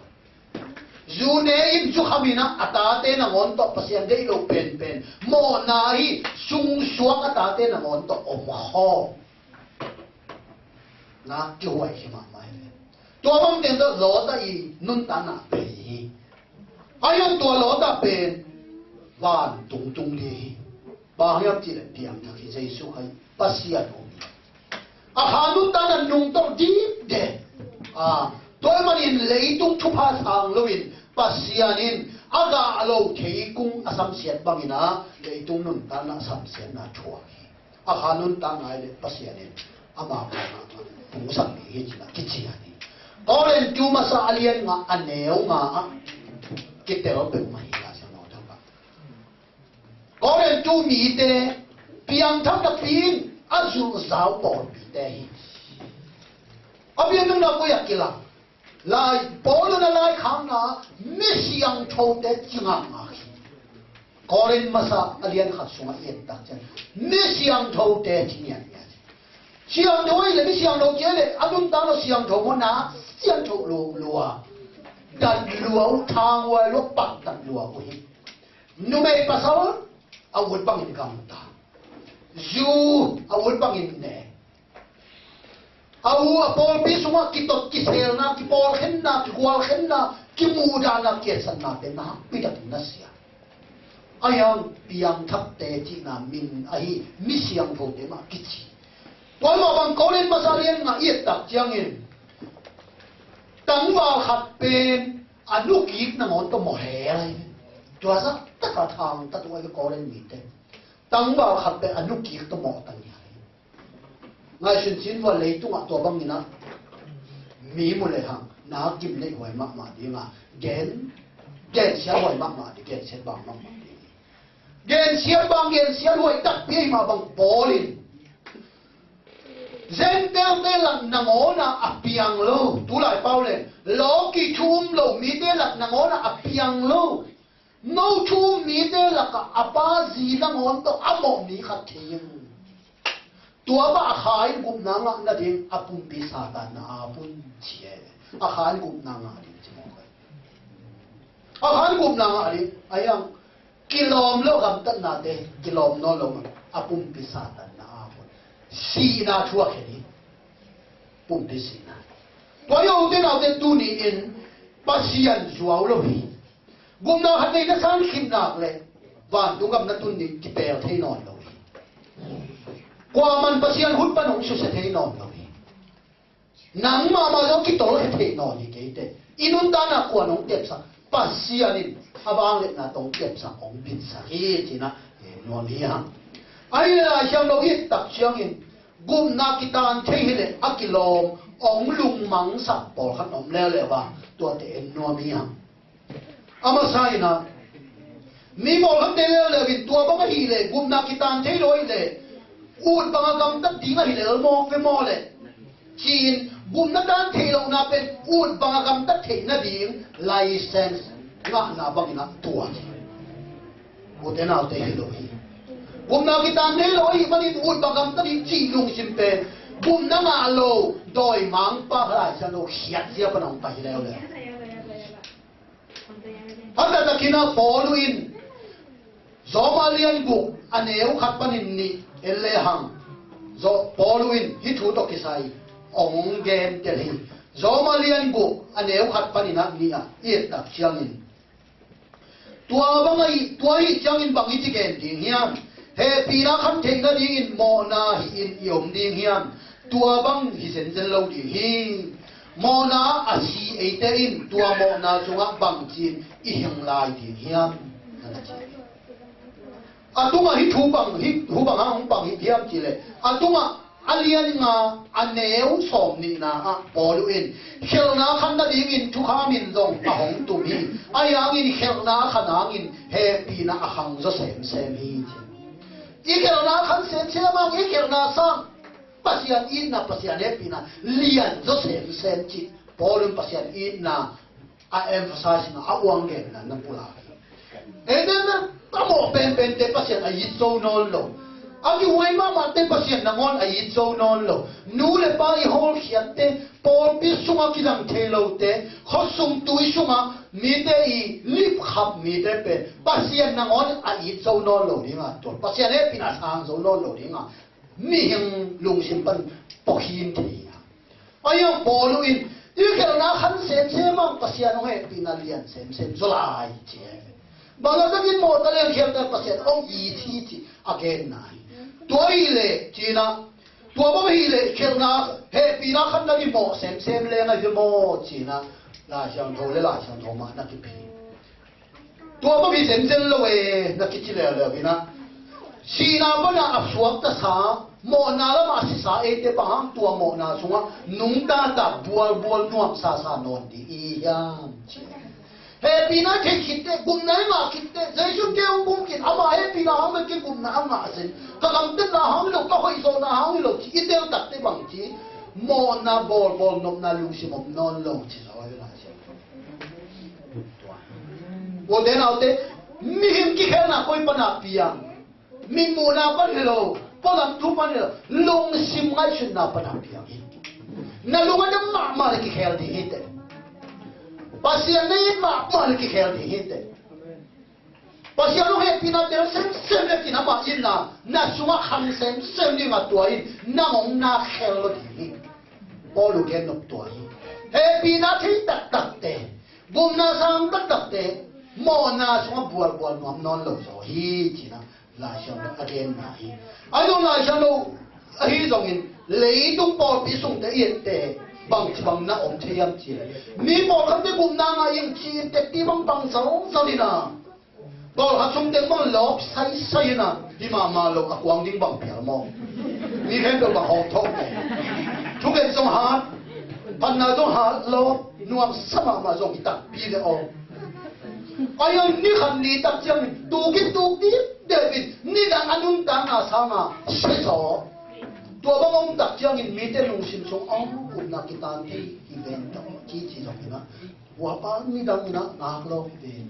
Zu ne in zu kham ina, a tate nangawn tawh Pasian deih lo penpen mawhna hi. Sungsuak a tate nangawn tawh om khawm. Nak kihuai hi mahmah hi. Tua bang teng tawh Lot a i nuntakna pen hi. A hi tua Lot a pen vantung tung ding hi. Bang hiam cih leh piangthak hi, Jesu Khazih Pasian um hi. A kha nuntakna nungtolh dipdep. A, tua ahih manin leitung thupha sang loin Pasian in a gah lo thei kung a samsiat bangin a leitung nuntakna a samsiatna thuak hi. A kha nuntakna hi leh Pasian in ama kha pungsak ding hi ci-in a kician hi. Korin tu masa a lian nga a neu nga ah kitel peuhmah hi a, Lai Siangtho ah. Korin tu mite piangthak napi in a zulzau pawlpite hi. A biakna koi ah kilang. Lai, Paul in a laikhakna misiangthote ci ngakngak hi. Korin masa a lian khat sungah i et tak ciang misiangthote ci ngiatngiat hi. Siangtho hi leh misiangtho ci hi leh a nuntakna siangtho maw, na siangtho lua, lua, dat lua uh, thanghuai lua, paktat lua uh hi. Numei pasal a ut bangin gamta. Zu a ut bangin ne. A u a pawlpi sungah kitot kiselna, kipawlkhenna, kigualkhenna, kimuhdahna, kietsatnate nakpi takin na sia. A hiang piangthakte cihna min ahi misiangthote mah kici. Tua mah bang Korin masa lian nga i et tak ciangin tangval khat pen a nukik nangawn tawh mawh hel ahi. Tua zah taka thangtat uh ahi Korin mite. Tangval khat pen a nukik tawh mawh ta hi. Ngaihsun cin vua, leitungah tua bangin a mi mu lehang na gim neih huai mahmah ding a, gen, gensiat huai mahmah ding, gensiat bang mahmah ding. Gensiat bang, gensiat huai takpi ahi mah bang Paul in Gentile-te lak nangawn a a piang lo, tulai pau le lawki thu um lo mite lak nangawn a a piang lo. No thu um mite lakah a pa zi nangawn tawh a mawh mi khat thei ing. Tua mah a kha in gupna ngah nading a pumpi Satan na ap un ci e. A kha in gupna ngah ding ci mawk e. A kha in gupna ngah ding. A hiang kilawm lo gamtatnate, kilawm nawn lo man a pumpi Satan na ap un. Sihna thuak hi ding. Pumpi sihna. Tua hi a, ute naute, tuni in Pasian zuau lo hi. Gupna khat nei na san khit nak leh vantung gam na tun ding kipel thei nawn lo hi. Kuaman Pasian hun pan hong susia thei nawn lo hi. Nang mahmah zong kitol khe thei nawn hi kei teh. I nuntakna kua nong tepsak, Pasian in a vangliatna tawh hong tepsak, hong bitsak hi ci-in ah en nuam hi hang. Ahi leh Lai Siangtho i et tak ciangin gupna kitan thei hi leh a kilawm hong lungmangsak pawlkhat om leuleu a, tuate en nuam hi hang. A masa in ah, mi pawlkhatte leuleu in tua bang ahih leh gupna kitan thei lo ahih leh ut bang a gamtat ding ahi lel mawk ve maw leh ci-in, gupna tan theih lohna pen ut bang a gamtat theih nading license ngahna bangin ah tuak hi. Ute naute, hi lo hi. Gupna kitan thei lo ahih manin ut bang a gamtat ding cih lungsim pen gupna ngah lo dawimangpa Lai Siangtho khiatzia pan hong pai hi leuleu. A taktakin ah Paul in Rom a lian guk a neu khat panin nih en lehang, Paul in hih thu tawh kisai hong gentel hi. Rom a lian guk a neu khat panin ah nih ah i et tak ciangin, tua bang ahi, tua ahih ciangin bang i ci gen ding hiam? Hehpihna khan theih nadingin mawhna hih in i om ding hiam? Tua bang hi zenzen lo ding hi. Mawhna a si eite in tua mawhna sungah bangci-in i hing lai ding hiam? A tungah hih thu bang, hih thu bang hang hong pang hi hiam cih leh, a tungah a lian nga a neu sawm nihna ah Paul in khelhna khan nadingin thukham in zong a hong tum hi. Ahi hangin khelhna a khan hangin hehpihna a khang zaw semsem hi ci. I khelhna a khan semsem hang, i khelhna sang Pasian itna, Pasian hehpihna lian zaw semsem cih Paul in Pasian itna a emphasize na, a uang genna na pulak hi. Amen. A mawh penpente Pasian a it zo nawn lo. A kihuai mahmahte Pasian nangawn a it zo nawn lo. Nu le pa i hawlkhiatte, pawlpi sungah kidang thei lote, khuasung tui sungah mite i lipkhap mite pen Pasian nangawn a it zo nawn lo ding a, tua Pasian hehpihna a sang zo nawn lo ding a, mihing lungsim pan pawkhin thei hi a. Ahi hang Paul in i khelhna khan semsem hang Pasian hong hehpihna lian semsem zaw lai ci hi. Bang a takin mawh ta leng khel ta Pasian hong it hi ci a genna hi. Tua ahih leh ci-in ah, tua bang ahih leh khelhna, hehpihna khan nading mawh semsem leng ahi ve maw ci-in ah Lai Siangtho le Lai Siangtho mah na kipia. Tua bang hi zenzen lo e na kici leuleu in ah, sihna pana a suakta sa, mawhna lamah a sisa eite bang hang tua mawhna sungah nungta ta bualbual nuamsa sa nawn ding i hiam ci. Hehpihna thei khitte, gupna i ngah khitte, Jesu te hong gum khin, ama hehpihna hang bek kei gupna a ngah zen, ka gamtatna hang hi lo, ka hoihzawhna hang hi lo ci i tel takte bang ci, mawhna bawlbawl nopna lungsim om nawn lo ci zaw hi lai. Ute naute, mihing kikhelna koi pana piang? Mitmuhna pan hi lo, pualam thu pan hi lo, lungsim ngaihsutna pana piang hi. Na lung a dam mahmah le kikhel ding hi teh. Pasian na it mahmah le kikhel ding hi teh. Pasian hong hehpihna tel semsem le kinamah itna na sungah khang semsem ding a, tua in nang hong na khel lo ding hi. Paul uh gen nop tua hi. Hehpihna thei taktakte, gupna sang taktakte mawhna sungah bualbual nuam nawn lo zaw hi, ci-in ah Lai Siangtho a genna hi. A zong Lai Siangtho ahi zongin leitung pawlpi sungte i ette bangci bang na om thei hiam cih leh, mi pawlkhatte gupna ngah ing ci-in tekti bang pang zalzal in ah, pawlkhat sung teng bang lawp saisai in ah, hi mahmah lo a kuang ding bang pial maw? Mi khempeuh bang hawk thawk ne. Thugen zong hat, phatna zong hat lo, nuamsa mahmah zong hi takpi le aw. Ahi hang ni khat ni tak ciangin tuk in tuk dipdep in nidang a nuntakna sanga sia zaw. Tua bang om tak ciangin mite lungsim sung aw, upna kitan thei hi ven ta aw, ci ci zong hi na. Tua pa nidang in ah ngak lo hi ven.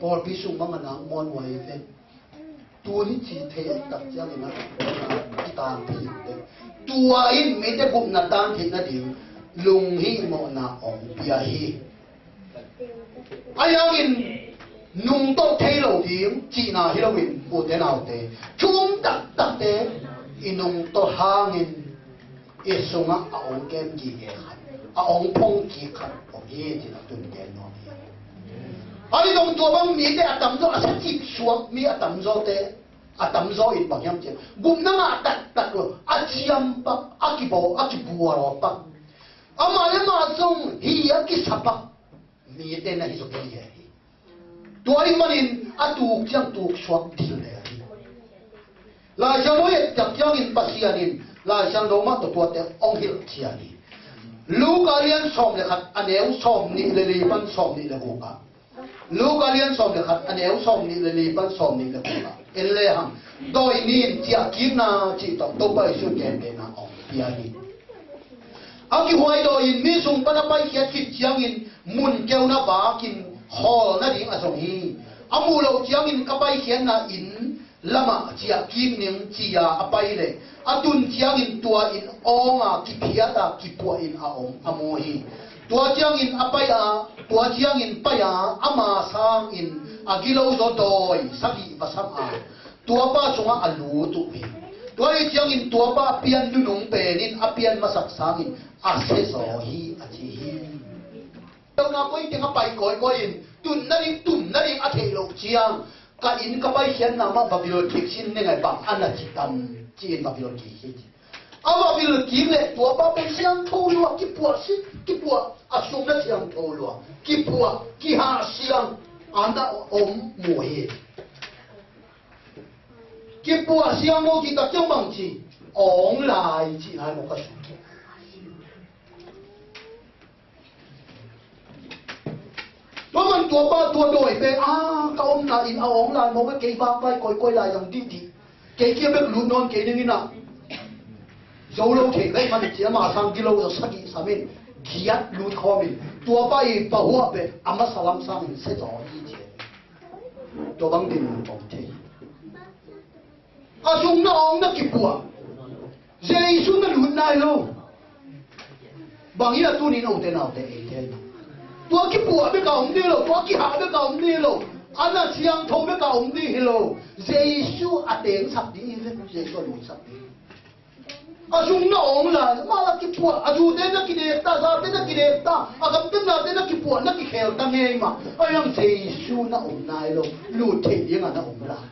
Pawlpi sung bang a nak muanhuai hi ven. Tuni ci thei tak ciangin ah kitan thei hi ven. Tua in mite gupna tan theih nading lunghihmawhna hong pia hi. Ahi hangin nungtolh thei lo ding cihna hi loin, ute naute, thu um taktakte i nungtolh hangin i sungah a hong kem gige khat a hong phong kik khat om hi, ci-in a tun gen nuam hi. A ni dong tua bang mite a tamzaw, a sa cip suak mi a tamzawte, a tamzaw in bang hiam cih leh gupna ngah taktak lo, a ciam pak, a kibaw, a kibual pak, amah le amah zong hi a kisa pak mite na hi zong hi hi. Tua ahih manin a tuk ciang tuk suak ding lel hi. Lai Siangtho i et tak ciangin Pasian in Lai Siangtho mah tawh tuate hong hilh cian hi. Luka lian sawm le khat, a neu sawm nih le li pan sawm nih le guk ah. Luka lian sawm le khat, a neu sawm nih le li pan sawm nih le guk ah en lehang, dawi nih in ciahkikna cih tawh Topa Jesuh in gentehna hong pia hi. A kihuai dawi in mi sung pan a paikhiat khit ciangin mun keuna vakin khawl nading a zong hi. A muh loh ciangin ka paikhiatna inn lamah ciahkik ning, ci-a a pai leh a tun ciangin tua inn awng a kiphiat a kipuah in a om a mu hi. Tua ciangin a pai a, tua ciangin pai a, ama sangin a gilo zaw dawi sagih va sam a, tua pa sungah a lut uh hi. Tua ahih ciangin tua pa a pian nunung pen in a pian masak sangin a sia zaw hi, a ci hi. Tua na koi teng a pai kawikawi in, tun nading, tum nading a theih loh ciang, ka inn ka paikhiatna mah va vil kik sin ning ei, bang a na ci tam, ci-in va vil kik hi, ci. A va vil kik leh tua pa pen siangtho lua, kipuah si, kipuah, a sung na siangtho lua, kipuah, kihah siang a na om mu hi. Kipuah siang maw, kitak ciang bang ci, awng lai, ci lai maw ka sung. Tua man tua pa, tua dawi pen, a, ka omna inn a awng lai maw, kei vak vai kawikawi lai zang dihdih. Kei kia bek lut nawn kei ning in ah, zo lo thei lai man, ci, ama sang gilo zaw sagih sam in, giat lut khawm in, tua pa i pahuah pen a masa lam sangin sia zaw hi, ci. Tua bang dinmun om thei. A sung na awng na kipuah, Jesu na lut nai lo. Bang hi a, tuni in a ute naute ei thei. Tua kipuah bek a om ding hi lo, tua kihah bek a om ding hi lo, a na siangtho bek a om ding hi lo. Jesu a tengsak ding hi, Jesu a lutsak ding. A sung na awng lai, mah la kipuah, a zute na kidekta, zate na kidekta, a gamtatnate na kipuah, na kikhel ta ngei mah. A hiang Jesu na om nai lo, lut theih ding a na om lai.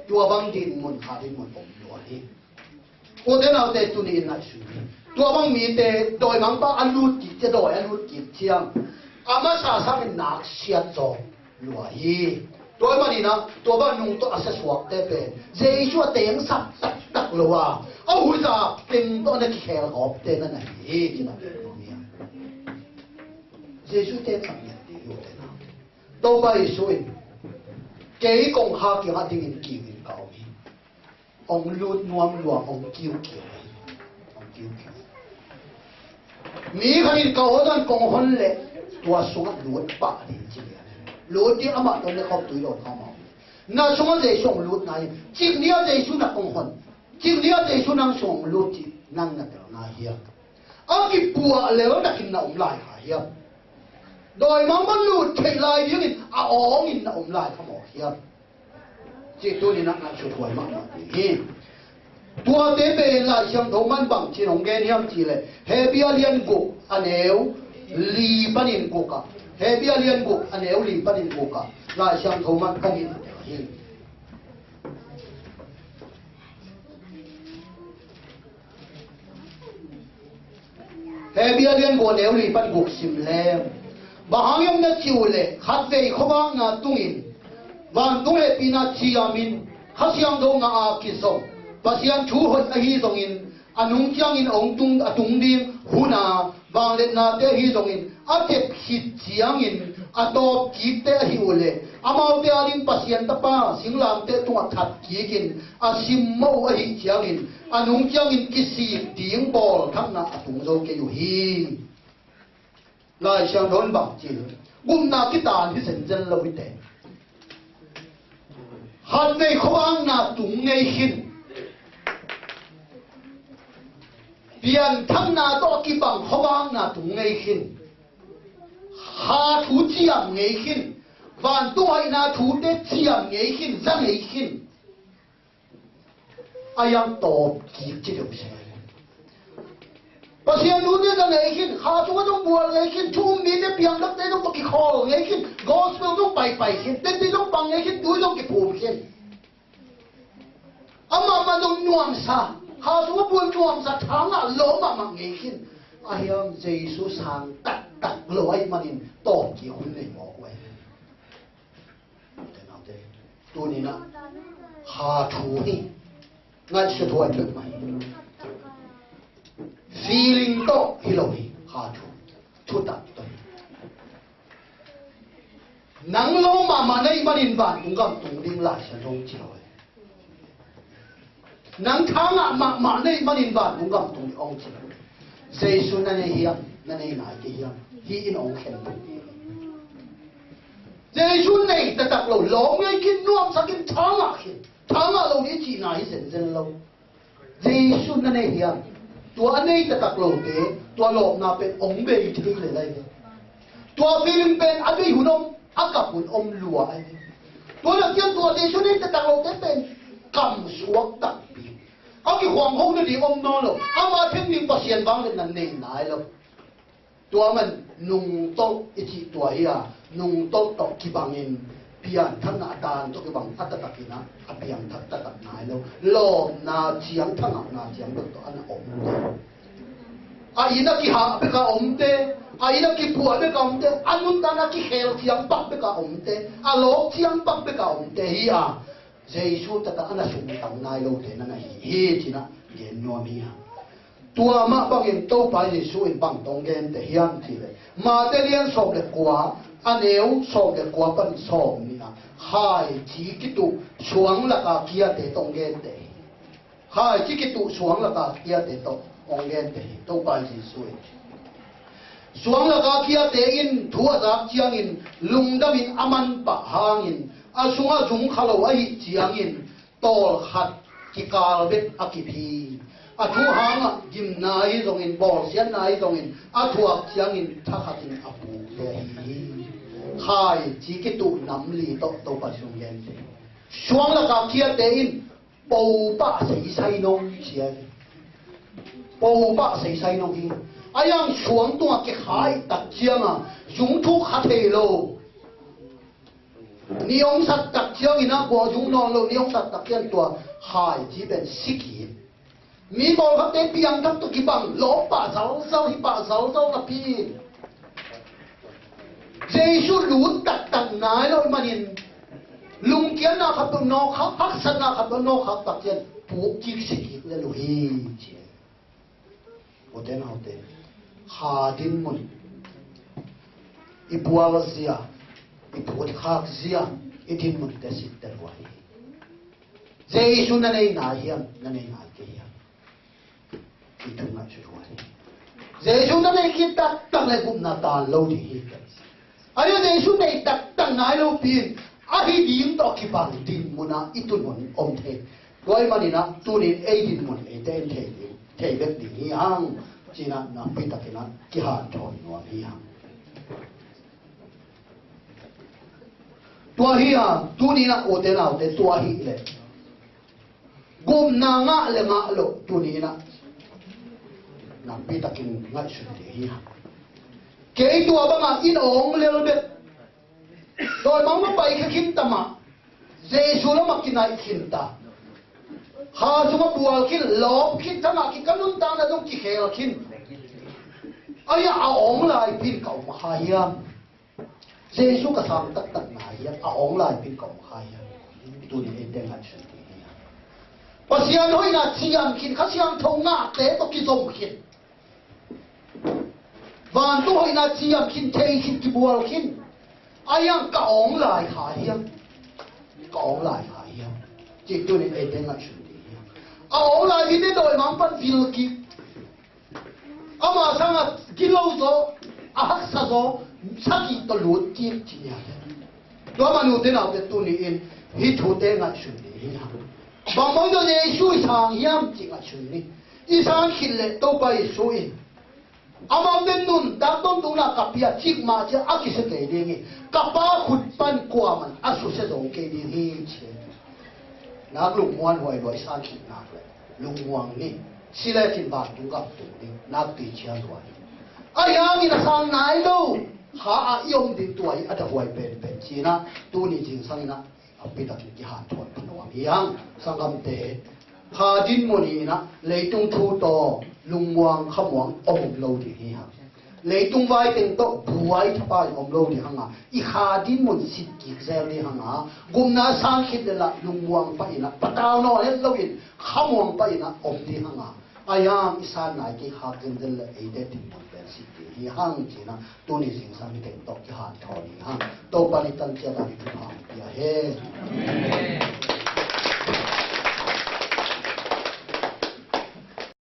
Tua bang dinmun, kha dinmun om lua hi. Ute naute, tuni in ngaihsun hi. Tua bang mite, dawimangpa a lut kik ciang, dawi a lut kik ciang, a masa sangin nak siat zaw lua hi. Tua ahih manin ah, tua bang nung tawh a sia suakte pen Jesu a tengsak taktak lo a, a huza teng tawh na kikhel gawpte na na hi hi, ci-in a gen nuam hi. Jesu tengsak ngiat ding hi, ute naute. Topa Jesu in, kei kongkhak kiangah dingin kiu in, ka om hi. Hong lut nuam lua, hong kiukiu hi. Hong kiukiu. Mi khat in ka aw dan kong hon leh tua sungah lut pah ding, ci lian hi. Lut ding amah tawh ne khawk tui lo kha mah. Na sungah Jesu hong lut nai hi. Cik ni-a Jesu na kong hon, cik ni-a Jesu nang sung hong lut cih nang na tel nai hiam? A kipuah lel takin na om lai kha hiam? Dawimangpa lut theih lai dingin a awngin na om lai kha mawk hiam? Cih tuni-in ah ngaihsut huai mahmah ding hi. Tuate pen Lai Siangtho man bangci-in hong gen hiam cih leh, Hebru lian guk a neu li panin guk ah, Hebru lian guk a neu li panin guk ah Lai Siangtho man hong hilh hi. Hebru lian guk a neu li pan guk sim leng, bang hang hiam na cih uh leh, khatvei khuavakna tungin, vantung hehpihna ciamin, Kha Siangtho ngah a kizom Pasian thu hoih ahi zongin, a nung ciangin a hong tung, a tung ding hun a vangliatnate ahi zongin, a tep khit ciangin a tawpkikte ahi uh leh, amaute ading Pasian Tapa singlamteh tungah that kikin a simmawh uh ahih ciangin, a nung ciangin kisik ding bawlthakna a tung zo kei uh hi. Lai Siangtho in bang ci, gupna kitan hi zenzen lo hi teh. Khatvei khuavakna tung ngei khin, pianthakna tawh kibang khuavakna tung ngei khin, kha thu ciam ngei khin, vantung hoihna thute ciam ngei khin, za ngei khin. A hiang tawpkik ci deuh se. Pasian nute zong ngei khin, kha sungah zong bual ngei khin, thu um mite piangthakte zong tawh kikhawl ngei khin, gospel zong paipai khin, teci zong pang ngei khin, tui zong kiphum khin. Amah mah zong nuamsa, kha sungah bual nuamsa, thangah lawm mahmah ngei khin. Ahi hang Jesu sang taktak lo ahih manin tawmkik hun nei mawk uh ahi. Tuni-in ah kha thu hi. Ngaihsut huai peuhmah hi. Feeling tawh hi lo hi. Kha thu, thutak tawh hi. Nang lawm mahmah na hih manin vantung gam tung ding Lai Siangtho hong ci lo hi. Nang thangah mahmah na hih manin vantung gam tung ding hong ci lo hi. Jesu na nei hiam, na nei nai kei hiam? Hih in hong khen. Jesu nei taktak lo, lawm ngei khin, nuamsa khin, thangah khin, thangah lo ding cihna hi zenzen lo. Jesu na nei hiam? Tua a nei taktak lote, tua lawpna pen hong bei thei lel ahi ve. Tua feeling pen a bei hun om, a kap hun om lua ahi ve. Tua lak ciang tua Jesu nei taktak lote pen kamsuak takpi. A kikhuang ho nading om nawn lo. Ama thenning Pasian vangliatna nei nai lo. Tua man nungtolh i cih tua hi a, nungtolh tawh kibangin pianthakna a dan tawh kibang a taktakin a, a piangthak taktak nai lo. Lawmna ciang, thangahna ciang bek tawh a na om lo. A inn a kihah bek a omte, a inn a kipuah bek a omte, a nuntakna a kikhel ciang pak bek a omte, a lawp ciang pak bek a omte hi a, Jesu taktak a na sumtang nai lote na na hi hi, ci-in a gen nuam hi a. Tua mah bangin Topa Jesu in bang tawh hong genteh hiam cih leh, Mate lian sawm le kua, a neu sawm le kua pan sawm nih ah, khaici kituh suang laka kiate tawh hong genteh hi. Khaici kituh suang laka kiate tawh hong genteh hi Topa Jesu in. Suang laka kiate in thu a zak ciangin lungdamin a manpah hangin, a sungah zung kha lo ahih ciangin, tawlkhat kikal bek a kip hi. A thu hangah gimna hi zongin, bawlsiatna hi zongin, a thuak ciangin thakhatin a pukte ahi hi. Khaici kituh nam li tawh Topa Jesu hong genteh hi. Suang laka kiate in popah seisai nong ci hi. Popah seisai nong hi. A yang suang tungah kikhai tak ciangah zung thuk kha thei lo. Ni hong sat tak ciangin a kua zung nawn lo, ni hong sat tak ciang tua khaici pen si kik. Mi bawlkhatte piangthak tawh kibang, lawm pah zalzal, hi pah zalzal napi. Jesu lut taktak nai lo ahih manin, lungkiatna khat tawh nawkkhak, haksatna khat tawh nawkkhak tak ciang puk kik si kik lel uh hi, ci. Ute naute, kha dinmun, i bual zia, i phutkhak zia, i dinmunte sitte lua hi. Jesu na nei nai hiam, na nei nai kei hiam? I thu ngaihsut huai hi. Jesu na nei khit taktak leh gupna tan lo ding hi. Ahi, Jesu nei taktak nai lopi in, ahi ding tawh kibang dinmun ah i tun hun om thei. Tua ahih manin ah tuni-in ei dinmun eite in thei ding, thei bek ding hi hang, ci-in ah nakpi takin ah kihanthawn nuam hi hang. Tua hi a, tuni-in ah ute naute, tua ahih leh gupna ngah le ngah loh tuni-in ah nakpi takin ngaihsun ding hi hang. Kei tua bangah in awng lel bek, dawimangpa paikhia khin ta mah, Jesu lamah kinaih khin ta. Kha sungah bual khin, lawp khin, thangah khin, ka nuntakna zong kikhel khin. Ahi a, a awng laipi in ka om kha hiam? Jesu ka sang taktak nai hiam? A awng laipi in ka om kha hiam? Tuni eite ngaihsun ding hi. Pasian hoihna ciam khin, Kha Siangtho ngahte tawh kizom khin, vantung hoihna ciam khin, thei khin, kibual khin. Ahi hang ka awng lai kha hiam? Ka awng lai kha hiam? Cih tuni eite ngaihsun ding hi. A awng lai mite dawimangpa pan vil kik. Ama sangah gilo zaw, a haksa zaw, sagih tawh lut kik ci hi. Tua mah ute naute, tuni-in hih thute ngaihsun ding hi hang. Bang bang tawh Jesu i sang hiam cih ngaihsun ni. I sang khit leh Topa Jesu in, amaute nuntak tawntungna ka pia cik mah ciang a kisia kei ding hi. Ka Pa khut pan kuaman a susia zo kei ding hi, ci hi. Nak lungmuanhuai lua, i sang khit nak leh lungmuang ni. Si le cin vantung gam tung ding nakpi cia lua hi. Ahi hangin a sang nai lo kha ah i om ding tua hi a dahuai penpen cinah tuni zingsang inah a pitak in kihanthawn pha nuam hi hang. Sanggamte, kha dinmun hi inah leitung thu tawh lungmuang khamuang om lo ding hi hang. Leitung vai teng tawh buai thapai om lo ding hanga i kha dinmun sit kik zel ding hanga gupna sang khit le lah lungmuang pah inah patau nawn het loin khamuang pah inah om ding hanga. Ahi hang i san nai kik hak zenzen le eite dinmun pen sit ding hi hang cinah tuni zingsang hi teng tawh kihanthawn hi hang. Topa ni tan ciat a ni thupha pia hen.